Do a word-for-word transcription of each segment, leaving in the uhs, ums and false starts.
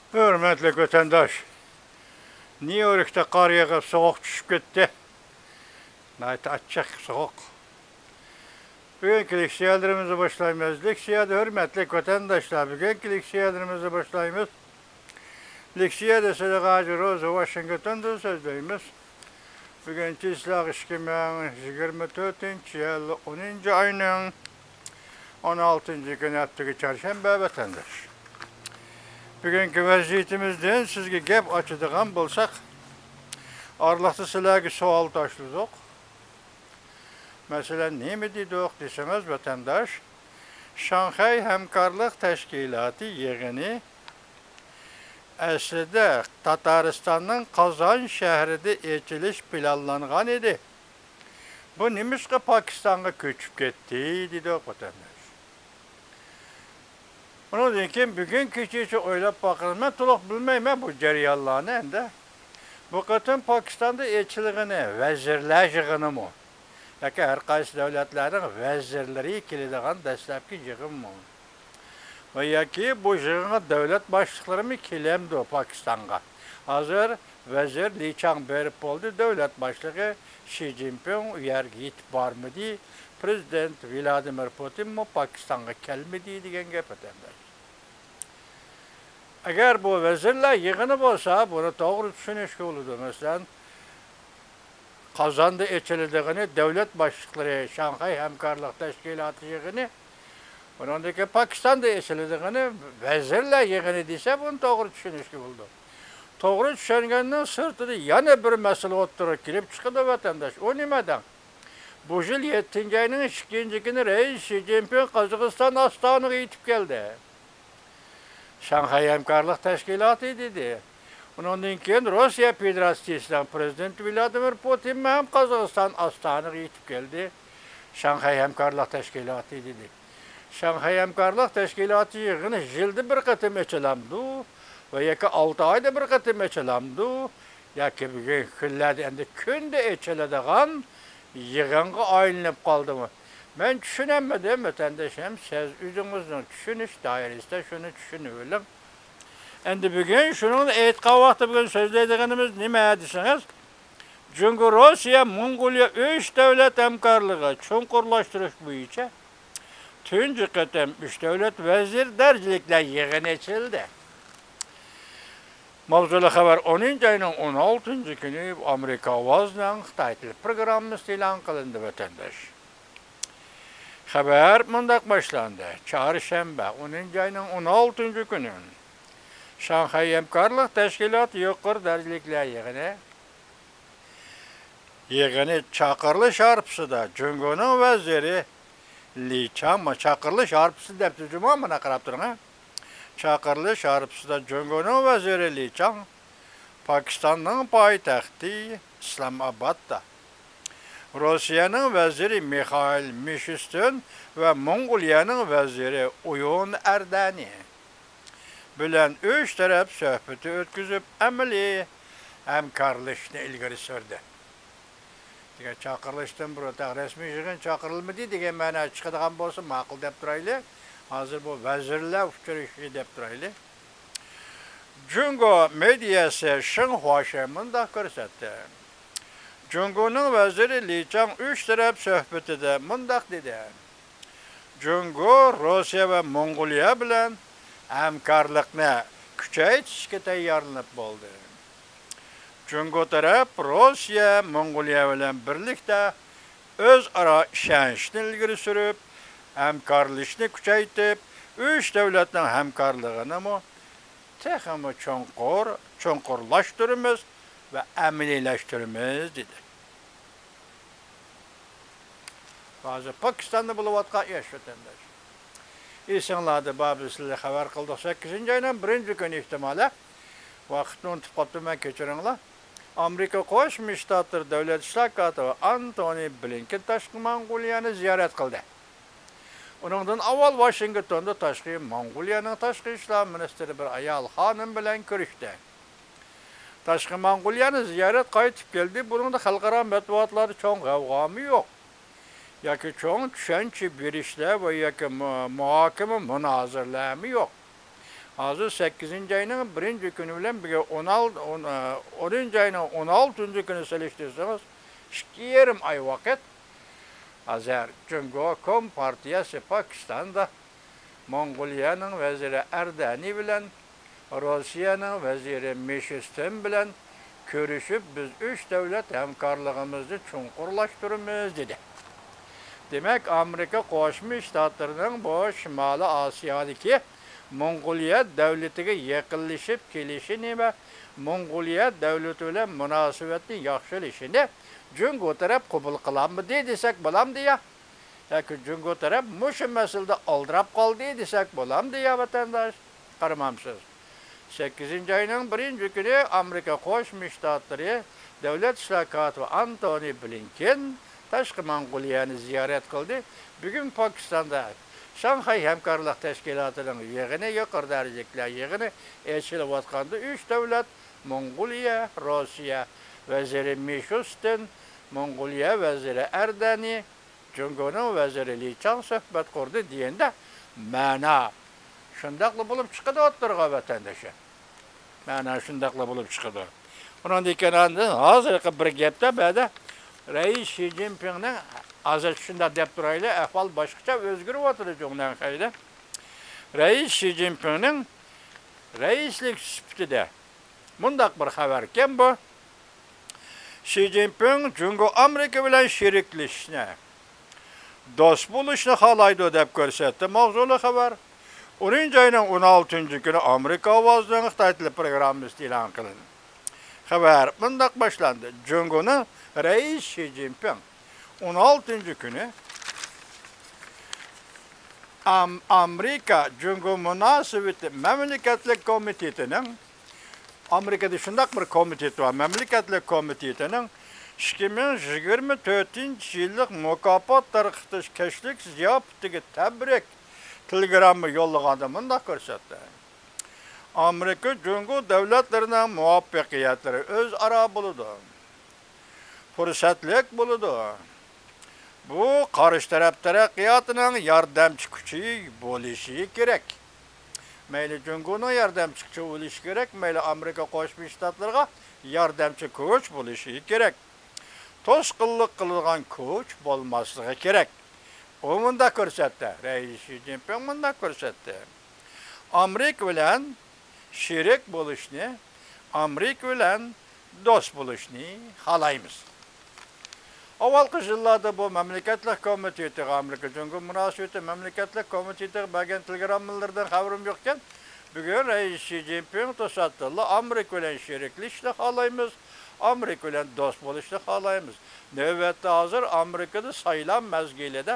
ھۆرمەتلىك ۋەتەنداش، نيۇ يوركتا قار يېغىپ، سوغۇق چۈشۈپ كەتتى. ناھايىتى ئاچچىق سوغۇق. بۈگۈنكى لېكسىيەلىرىمىزنى باشلايمىز. لېكسىيەدە، ھۆرمەتلىك ۋەتەنداشلار، بۈگۈنكى لېكسىيەلىرىمىزنى باشلايمىز. لېكسىيەدە سىلەرگە ھازىر روزا ۋاشىنگتوندىن سۆزلەيمىز. بۈگۈن چىسلاق ئىككى مىڭ يىگىرمە تۆتىنچى يىل، ئونىنچى ئاينىڭ ئون ئالتىنچى كۈنى، ھەپتىگە چارشەنبە، ۋەتەنداش. بۈگۈنكى ۋەزىيىتىمىزدىن سىزگە گەپ ئاچىدىغان بولساق، ئارىلىقتا سىلەرگە سوئال تاشلىدۇق. مەسىلەن، نېمە دېدۇق دېسىڭىز، ۋەتەنداش، شاڭخەي ھەمكارلىق تەشكىلاتى يىغىنى ئەسلىدە تاتارىستاننىڭ قازان شەھىرىدە ئېچىلىش پىلانلانغان ئىدى. بۇ نېمىشقا پاكىستانغا كۆچۈپ كەتتى، دېدۇق، ۋەتەنداش. ئۇنىڭدىن كېيىن بۈگۈن كېچىچە ئويلاپ باقىمەن، مەن تولۇق بىلمەيمەن بۇ جەريانلارنى ئەمدى. بۇ قېتىم پاكىستاندا ئېچىلغىنى ۋەزىرلەر يىغىنىمۇ ياكى ھەر قايسى دۆلەتلەرنىڭ ۋەزىرلىرى كېلىدىغان دەسلەپكى يىغىنمۇ؟ ۋە ياكى بۇ يىغىنغا دۆلەت باشلىقلىرىمۇ كېلەمدۇ پاكىستانغا؟ ھازىر ۋەزىر لى چاڭ بېرىپ بولدى، دۆلەت باشلىقى شى جىنپىڭ ئۇ يەرگە يېتىپ بارمىدى، پرېزىدېنت ۋلادىمىر پۇتىنمۇ پاكىستانغا كەلمىدى دېگەن گەپ، ۋەتەنداش. ئەگەر بۇ ۋەزىرلەر يىغىنى بولسا، بۇنى توغرا چۈشىنىشكە بولىدۇ. مەسىلەن، قازاندا ئېچىلىدىغىنى دۆلەت باشلىقلىرى شاڭخەي ھەمكارلىق تەشكىلاتى يىغىنى، ئۇنىڭدىن كېيىن پاكىستاندا ئېچىلىدىغىنى ۋەزىرلەر يىغىنى دېسە، بۇنى توغرا چۈشىنىشكە بولىدۇ. توغرا چۈشەنگەننىڭ سىرتىدا يەنە بىر مەسىلە ئوتتۇرىغا كېلىپ چىقىدۇ، ۋەتەنداش. ئۇ نېمە دەڭ؟ بۇ يىل يەتتىنچى ئاينىڭ ئىككىنچى كۈنى رەئىس شى جىنپىڭ قازاقىستان ئاستانىغا يېتىپ كەلدى. شاڭخەي ھەمكارلىق تەشكىلاتى دېدى. ئۇنىڭدىن كېيىن روسىيە فېدېراتسىيىسىنىڭ پرېزىدېنتى ۋلادىمىر پۇتىنمۇ ھەم قازاقىستان ئاستانىغا يېتىپ كەلدى. شاڭخەي ھەمكارلىق تەشكىلاتى دېدى. شاڭخەي ھەمكارلىق تەشكىلاتى يىغىنى يىلدا بىر قېتىم ئېچىلامدۇ؟ ۋە ياكى ئالتە ئايدا بىر قېتىم ئېچىلامدۇ؟ ياكى بۈگۈنكى كۈنلەردە ئەمدى كۈندە ئېچىلىدىغان يىغىنغا ئايلىنىپ قالدىمۇ؟ مەن چۈشىنەلمىدىم، ۋەتەنداشلىرىم، سىز ئۆزىڭىزنىڭ چۈشىنىش دائىرىسىدە شۇنى چۈشىنىۋېلىڭ. ئەمدى بۈگۈن شۇنىڭنى ئېيتقان ۋاقىتتا بۈگۈن سۆزلەيدىغىنىمىز نېمە دېسىڭىز، جۇڭگو، روسىيە، موڭغۇلىيە ئۈچ دۆلەت ھەمكارلىقى چوڭقۇرلاشتۇرۇش بويىچە تۇنجى قېتىم ئۈچ دۆلەت ۋەزىر دەرىجىلىكلەر يىغىنى ئېچىلدى. ماۋزۇلۇق خەۋەر ئونىنچى ئاينىڭ ئون ئالتىنچى كۈنى ئامېرىكا ئاۋازىنىڭ خىتاي تىلى پروگراممىسىدا ئېلان قىلىندى، ۋەتەنداش. خەۋەر مۇنداق باشلاندى. چارشەنبە، ئونىنچى ئاينىڭ ئون ئالتىنچى كۈنى شاڭخەي ھەمكارلىق تەشكىلاتى يۇقىرى دەرىجىلىكلەر يىغىنى يىغىنى چاقىرىلىش ھارپىسىدا جۇڭگونىڭ ۋەزىرى لى چاڭ، ما، چاقىرىلىش ھارپىسى دەپتۇ جۇمۇ، مانا قاراپ تۇرۇڭ، ھە. چاقىرىلىش ھارپىسىدا جۇڭگونىڭ ۋەزىرى لى چاڭ پاكىستاننىڭ پايتەختى ئىسلامئابادتا روسىيەنىڭ ۋەزىرى مىخائىل مىشۇستىن ۋە موڭغۇلىيەنىڭ ۋەزىرى ئۇيۇن ئەردەنى بىلەن ئۈچ تەرەپ سۆھبىتى ئۆتكۈزۈپ، ئەمەلىي ھەمكارلىشىشنى ئىلگىرى سۈردى. دېگەن چاقىرىلىشتىن بۇرۇن، تېخى رەسمىي يىغىن چاقىرىلمىدى دېگەن مەنا چىقىدىغان بولسا ماقۇل دەپ تۇرايلى. ھازىر بۇ ۋەزىرلەر ئۇچرىشىشى دەپ تۇرايلى. جۇڭگو مېدىيەسى شېڭخۇاشى مۇنداق كۆرسەتتى. جۇڭگونىڭ ۋەزىرى لى چاڭ ئۈچ تەرەپ سۆھبىتىدە مۇنداق دېدى. جۇڭگو روسىيە ۋە موڭغۇلىيە بىلەن ھەمكارلىقنى كۈچەيتىشكە تەييارلىنىپ بولدى. جۇڭگو تەرەپ روسىيە، موڭغۇلىيە بىلەن بىرلىكتە ئۆزئارا ئىشەنچنى ئىلگىرى سۈرۈپ، ھەمكارلىشىشنى كۈچەيتىپ، ئۈچ دۆلەتنىڭ ھەمكارلىقىنىمۇ تېخىمۇ چوڭقۇر، چوڭقۇرلاشتۇرىمىز ۋە ئەمەلىيلەشتۈرىمىز، دېدى. ھازىر پاكىستاندا بولۇۋاتقان ئىش، ۋەتەنداش. ئېسىڭلاردا بار، بىز سىلەرگە خەۋەر قىلدۇق، سەككىزىنچى ئاينىڭ بىرىنچى كۈنى ئېھتىمالەن. ۋاقىتنى ئۇنتۇپ قاپتىمەن، كەچۈرۈڭلار. ئامېرىكا قوشما شتاتلىرى دۆلەت ئىشلار كاتىپى ئانتونى بلىنكېن تاشقى موڭغۇلىيەنى زىيارەت قىلدى. ئۇنىڭدىن ئاۋۋال ۋاشىنگتوندا تاشقى موڭغۇلىيەنىڭ تاشقى ئىشلار مىنىستىرى بىر ئايال خانىم بىلەن كۆرۈشتى. تاشقى موڭغۇلىيەنى زىيارەت قايتىپ كەلدى. بۇنىڭدا خەلقئارا مەتبۇئاتلاردا چوڭ غەۋغامۇ يوق. ياكى چوڭ چۈشەنچە بېرىشلەر ۋە ياكى مۇ-، مۇھاكىمە، مۇنازىرىلەرمۇ يوق. ھازىر سەككىزىنچى ئاينىڭ بىرىنچى كۈنى بىلەن بۈگۈن ئون ئالتە، ئون، ئە، ئونىنچى ئاينىڭ ئون ئالتىنچى كۈنى سېلىشتۇرسىڭىز، ئىككى يېرىم ئاي ۋاقىت. ھازىر جۇڭگو كومپارتىيەسى پاكىستاندا موڭغۇلىيەنىڭ ۋەزىرى ئەردەنى بىلەن روسىيەنىڭ ۋەزىرى مىشۇستىن بىلەن كۆرۈشۈپ، بىز ئۈچ دۆلەت ھەمكارلىقىمىزنى چوڭقۇرلاشتۇرىمىز، دېدى. دېمەك، ئامېرىكا قوشما شتاتلىرىنىڭ بۇ شىمالىي ئاسىيادىكى موڭغۇلىيە دۆلىتىگە يېقىنلىشىپ كېلىشىنى ۋە موڭغۇلىيە دۆلىتى بىلەن مۇناسىۋەتنى ياخشىلىشىنى جۇڭگو تەرەپ قوبۇل قىلالمىدى دېسەك بولامدۇ يا؟ ياكى جۇڭگو تەرەپ مۇشۇ مەسىلىدە ئالدىراپ قالدى دېسەك بولامدۇ يا، ۋەتەنداش؟ قارىمامسىز؟ سەككىزىنچى ئاينىڭ بىرىنچى كۈنى ئامېرىكا قوشما شتاتلىرى دۆلەت ئىشلار كاتىپى ئانتونى بلىنكېن تاشقى موڭغۇلىيەنى زىيارەت قىلدى. بۈگۈن پاكىستاندا شاڭخەي ھەمكارلىق تەشكىلاتىنىڭ يىغىنى، يۇقىرى دەرىجىلىكلەر يىغىنى ئېچىلىۋاتقاندا، ئۈچ دۆلەت، موڭغۇلىيە، روسىيە ۋەزىرى مىشۇستىن، موڭغۇلىيە ۋەزىرى ئەردەنى، جۇڭگونىڭ ۋەزىرى لى چاڭ سۆھبەت قۇردى دېگەندە، مەنا شۇنداقلا بولۇپ چىقىدۇ ئوتتۇرىغا، ۋەتەندىشىم. مەنا شۇنداقلا بولۇپ چىقىدۇ. ئۇنىڭدىن كېيىن ئاندىن ھازىرقى بىر گەپتە بەدە رەئىس شى جىنپىڭنىڭ، ھازىر شۇنداق دەپ تۇرايلى، ئەھۋال باشقىچە ئۆزگىرىۋاتىدۇ جۇڭنەنخەيدە. رەئىس شى جىنپىڭنىڭ رەئىسلىك سۈپىتىدە مۇنداق بىر خەۋەركەن بۇ. شى جىنپىڭ جۇڭگو ئامېرىكا بىلەن شېرىكلىشىشنى، دوست بولۇشنى خالايدۇ، دەپ كۆرسەتتى ماۋزۇلۇق خەۋەر. ئونىنچى ئاينىڭ ئون ئالتىنچى كۈنى ئامېرىكا ئاۋازىنىڭ خىتاي تىلى پروگراممىسىدا ئېلان قىلىندى. خەۋەر مۇنداق باشلاندى: جۇڭگونىڭ رەئىسى شى جىنپىڭ ئون ئالتىنچى كۈنى ئام-، ئامېرىكا جۇڭگو مۇناسىۋىتى مەملىكەتلىك كومىتېتىنىڭ، ئامېرىكىدا شۇنداق بىر كومىتېت بار، مەملىكەتلىك كومىتېتىنىڭ ئىككى مىڭ يىگىرمە تۆتىنچى يىللىق مۇكاپات تارقىتىش كەچلىك زىياپىتىگە تەبرىك تېلېگرامما يوللىغاندا مۇنداق كۆرسەتتى: ئامېرىكا جۇڭگو دۆلەتلىرىنىڭ مۇۋەپپەقىيەتلىرى ئۆزئارا بولىدۇ، پۇرسەتلىك بولىدۇ. بۇ قارشى تەرەپ تەرەققىياتىنىڭ ياردەمچى كۈچى بولۇشى كېرەك. مەيلى جۇڭگونىڭ ياردەمچى كۈچى بولۇشى كېرەك، مەيلى ئامېرىكا قوشما شتاتلىرىغا ياردەمچى كۈچ بولۇشى كېرەك. توسقۇنلۇق قىلىدىغان كۈچ بولماسلىقى كېرەك. ئۇ مۇنداق كۆرسەتتى، رەئىس شى جىنپىڭ مۇنداق كۆرسەتتى: ئامېرىكا بىلەن شېرىك بولۇشنى، ئامېرىكا بىلەن دوست بولۇشنى خالايمىز. ئاۋۋالقى يىللاردا بۇ مەملىكەتلىك كومىتېتىغا، ئامېرىكا جۇڭگو مۇناسىۋىتى مەملىكەتلىك كومىتېتىغا بەرگەن تېلېگراممىلىرىدىن خەۋىرىم يوقكەن، بۈگۈن رەئىس شى جىنپىڭ توساتتىنلا ئامېرىكا بىلەن شېرىكلىشىشنى خالايمىز، ئامېرىكا بىلەن دوست بولۇشنى خالايمىز. نۆۋەتتە ھازىر ئامېرىكىدا سايلام مەزگىلىدە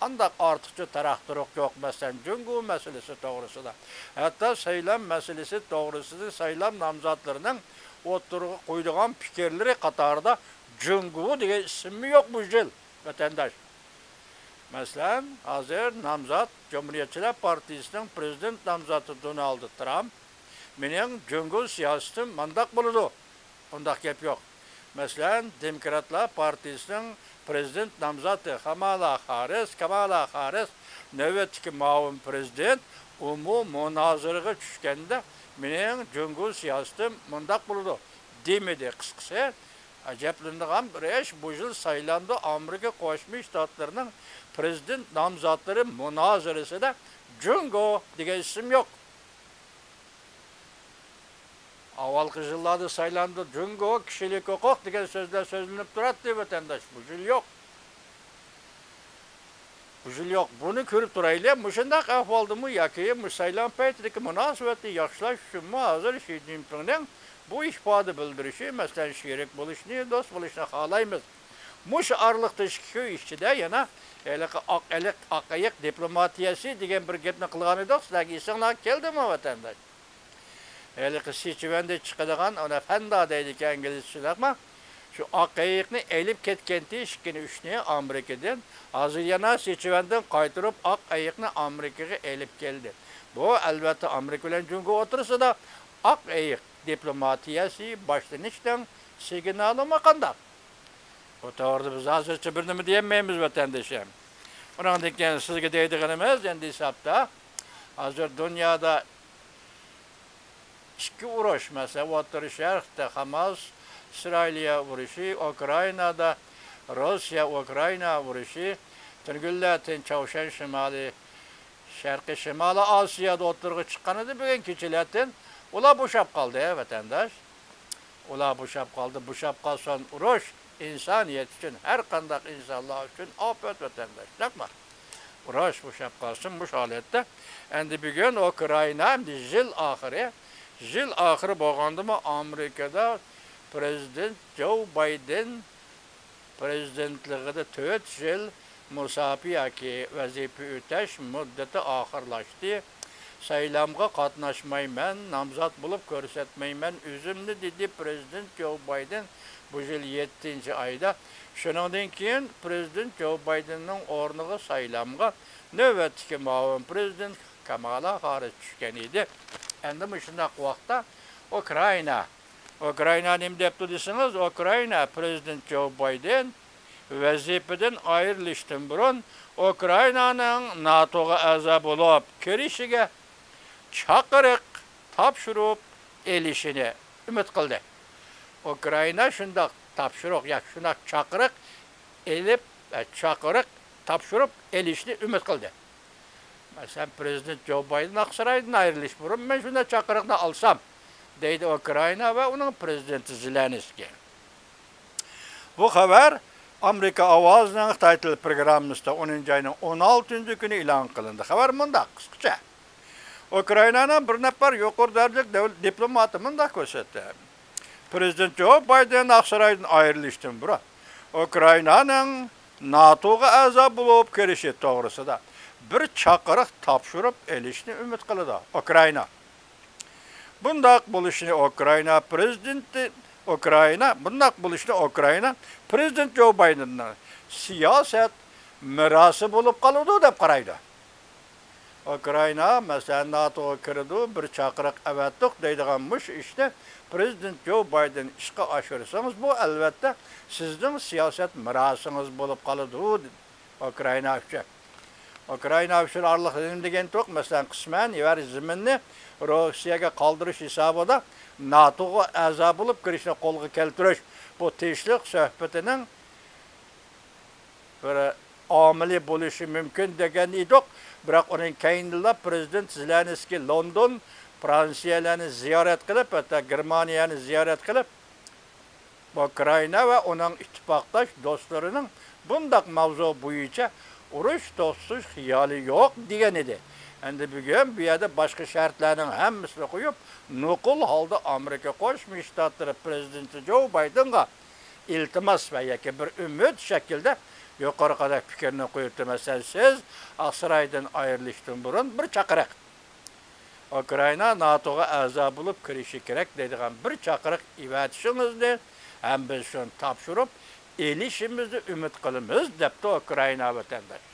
ئانداق ئارتۇقچە تەرەختۇرۇق يوق. مەسىلەن، جۇڭگو مەسىلىسى توغرىسىدا، ھەتتا سايلام مەسىلىسى توغرىسىدا سايلام نامزاتلىرىنىڭ ئوتتۇرىغا قويىدىغان پىكىرلىرى قاتارىدا جۇڭگو دېگەن ئىسىممۇ يوق بۇ يىل، ۋەتەنداش. مەسىلەن، ھازىر نامزات، جۇمھۇرىيەتچىلەر پارتىيىسىنىڭ پرېزىدېنت نامزاتى دونالد ترامپ، مېنىڭ جۇڭگو سىياسىتىم مانداق بولىدۇ، ئۇنداق گەپ يوق. مەسىلەن، دېموكراتلار پارتىيىسىنىڭ پرېزىدېنت نامزاتى خامالا خاررىس، كامالا خاررىس نۆۋەتتىكى مۇئاۋىن پرېزىدېنت، ئۇمۇ مۇنازىرىگە چۈشكەندە، مېنىڭ جۇڭگو سىياسىتىم مۇنداق بولىدۇ، دېمىدى. قىسقىسى، ئەجەبلىنىدىغان بىر ئىش، بۇ يىل سايلاندى ئامېرىكا قوشما شتاتلىرىنىڭ پرېزىدېنت نامزاتلىرى مۇنازىرىسىدە جۇڭگو دېگەن ئىسىم يوق. ئاۋۋالقى يىللاردا سايلاندى جۇڭگو، كىشىلىك ھوقۇق دېگەن سۆزلەر سۆزلىنىپ تۇراتتى، ۋەتەنداش، بۇ يىل يوق. بۇ يىل يوق. بۇنى كۆرۈپ تۇرايلى، مۇشۇنداق ئەھۋالدىمۇ ياكى مۇشۇ سايلام پەيتىدىكى مۇناسىۋەتنى ياخشىلاش ئۈچۈنمۇ ھازىر شى جىنپىڭنىڭ بۇ ئىپادە بىلدۈرۈشى، مەسىلەن، شېرىك بولۇشنى، دوست بولۇشنى خالايمىز. مۇشۇ ئارىلىقتا ئىككى كۈن ئىچىدە يەنە ھېلىقى ئاق ئېلىق، ئاق ئېيىق دىپلوماتىيەسى دېگەن بىر گەپنى قىلغان ئىدۇق، سىلەرگە ئېسىڭلارغا كەلدىمۇ، ۋەتەنداش؟ ھېلىقى سىچۈەندىن چىقىدىغان، ئانا فەندا دەيدىكەن ئىنگلىزچە شۇنداقمۇ؟ شۇ ئاق ئېيىقنى ئېلىپ كەتكەنتى ئىككىنى، ئۈچنى ئامېرىكىدىن. ھازىر يەنە سىچۈەندىن قايتۇرۇپ ئاق ئېيىقنى ئامېرىكىغا ئېلىپ كەلدى. بۇ، ئەلۋەتتە، ئامېرىكا بىلەن جۇڭگو ئوتتۇرىسىدا ئاق ئېيىق دىپلوماتىيەسى باشلىنىشنىڭ سىگنالىمۇ قانداق؟ بۇ توغرىدا بىز ھازىرچە بىر نېمە دېيەلمەيمىز، ۋەتەندىشىم. ئۇنىڭدىن كېيىن سىزگە دەيدىغىنىمىز، ئەمدى ھېسابتا، ھازىر دۇنيادا ئىككى ئۇرۇش، مەسىلەن، ئوتتۇرا شەرقتە خاماس، ئىسرائىلىيە ئۇرۇشى، ئۇكرائىنادا روسىيە، ئۇكرائىنا ئۇرۇشى، تۈنگۈنلەتىن چاۋشيەن شىمالىي، شەرقىي شىمالىي ئاسىيادا ئوتتۇرىغا چىققان ئىدى، بۈگۈن كېچىلەتىن ئۇلار بوشاپ قالدى، ۋەتەنداش. ئۇلار بوشاپ قالدى. بوشاپ قالسۇن، ئۇرۇش ئىنسانىيەت ئۈچۈن، ھەر قانداق ئىنسانلار ئۈچۈن ئاپەت، ۋەتەنداش، دەپمۇ؟ ئۇرۇش بوشاپ قالسۇن مۇشۇ ھالەتتە. ئەمدى بۈگۈن ئۇكرائىنا، ئەمدى يىل ئاخىرى، يىل ئاخىرى بولغاندىمۇ ئامېرىكىدا پرېزىدېنت جو بايدېن پرېزىدېنتلىقىدا تۆت يىل مۇساپە ياكى ۋەزىپە ئۆتەش مۇددىتى ئاخىرلاشتى. سايلامغا قاتناشمايمەن، نامزات بولۇپ كۆرسەتمەيمەن ئۆزۈمنى، دېدى پرېزىدېنت جو بايدېن بۇ يىل يەتتىنچى ئايدا. شۇنىڭدىن كېيىن پرېزىدېنت جو بايدېننىڭ ئورنىغا سايلامغا نۆۋەتتىكى مۇئاۋىن پرېزىدېنت كامالا خاررىس چۈشكەن ئىدى. ئەمدى مۇشۇنداق ۋاقىتتا ئۇكرائىنا، ئۇكرائىنا نېمە دەپتۇ دېسىڭىز، ئۇكرائىنا پرېزىدېنت جو بايدېن ۋەزىپىدىن ئايرىلىشتىن بۇرۇن ئۇكرائىنانىڭ ناتوغا ئەزا بولۇپ كىرىشىگە چاقىرىق تاپشۇرۇپ ئېلىشىنى ئۈمىد قىلدى. ئۇكرائىنا شۇنداق تاپشۇرۇق، ياكى شۇنداق چاقىرىق ئېلىپ، ئە، چاقىرىق تاپشۇرۇپ ئېلىشنى ئۈمىد قىلدى. مەسىلەن، پرېزىدېنت جو بايدېن ئاقسارايدىن ئايرىلىش بۇرۇن مەن شۇنداق چاقىرىقنى ئالسام، دەيدۇ ئۇكرائىنا ۋە ئۇنىڭ پرېزىدېنتى زېلېنسكىي. بۇ خەۋەر ئامېرىكا ئاۋازىنىڭ خىتاي تىل پروگراممىسىدا ئونىنچى ئاينىڭ ئون ئالتىنچى كۈنى ئېلان قىلىندى. خەۋەر مۇنداق، قىسقىچە. ئۇكرائىنانىڭ بىر نەپەر يۇقىرى دەرىجىلىك دۆل-، دىپلوماتى مۇنداق كۆرسەتتى. پرېزىدېنت جو بايدېن ئاقسارايدىن ئايرىلىشتىن بۇرۇن ئۇكرائىنانىڭ ناتوغا ئەزا بولۇپ كىرىشى توغرىسىدا بىر چاقىرىق تاپشۇرۇپ ئېلىشنى ئۈمىد قىلىدۇ. ئۇكرائىنا بۇنداق بولۇشىنى ئۇكرائىنا پرېزىدېنتى، ئۇكرائىنا، بۇنداق بولۇشىنى ئۇكرائىنا پرېزىدېنت جو بايدېننىڭ سىياسەت مىراسى بولۇپ قالىدۇ دەپ قارايدۇ. ئۇكرائىنا، مەسىلەن، ناتوغا كىرىدۇ، بىر چاقىرىق ئەۋەتتۇق دەيدىغان مۇشۇ ئىشنى پرېزىدېنت جو بايدېن ئىشقا ئاشۇرسىڭىز، بۇ، ئەلۋەتتە، سىزنىڭ سىياسەت مىراسىڭىز بولۇپ قالىدۇ، ئۇكرائىنا ئۈچۈن. ئۇكرائىنا ئۈچۈن ئارىلىق نېمە دېگەن توق، مەسىلەن، قىسمەن يەر زېمىننى روسىيەگە قالدۇرۇش ھېسابىدا ناتوغا ئەزا بولۇپ كىرىشنى قولغا كەلتۈرۈش، بۇ تىنچلىق سۆھبىتىنىڭ بىر ئامىلى بولۇشى مۇمكىن دېگەن ئىدۇق. بىراق ئۇنىڭ كەينىدىلا پرېزىدېنت زېلېنسكىي لوندون، فرانسىيەلەرنى زىيارەت قىلىپ، ھەتتا گېرمانىيەنى زىيارەت قىلىپ، ئۇكرائىنا ۋە ئۇنىڭ ئىتتىپاقداش دوستلىرىنىڭ بۇنداق ماۋزۇ بويىچە ئۇرۇش توختىتىش خىيالى يوق دېگەن ئىدى. ئەمدى بۈگۈن بۇ يەردە باشقا شەرتلەرنىڭ ھەممىسىنى قويۇپ، نوقۇل ھالدا ئامېرىكا قوشما شتاتلىرى پرېزىدېنتى جو بايدېنغا ئىلتىماس ۋە ياكى بىر ئۈمىد شەكلىدە يۇقىرىقىدەك پىكىرنى قويۇپتۇ. مەسىلەن، سىز ئاقسارايدىن ئايرىلىشتىن بۇرۇن بىر چاقىرىق، ئۇكرائىنا ناتوغا ئەزا بولۇپ كىرىشى كېرەك دەيدىغان بىر چاقىرىق ئەۋەتىشىڭىزنى ھەم بىز شۇنى تاپشۇرۇپ ئېلىشىمىزنى ئۈمىد قىلىمىز، دەپتۇ ئۇكرائىنا ۋەتەنداش.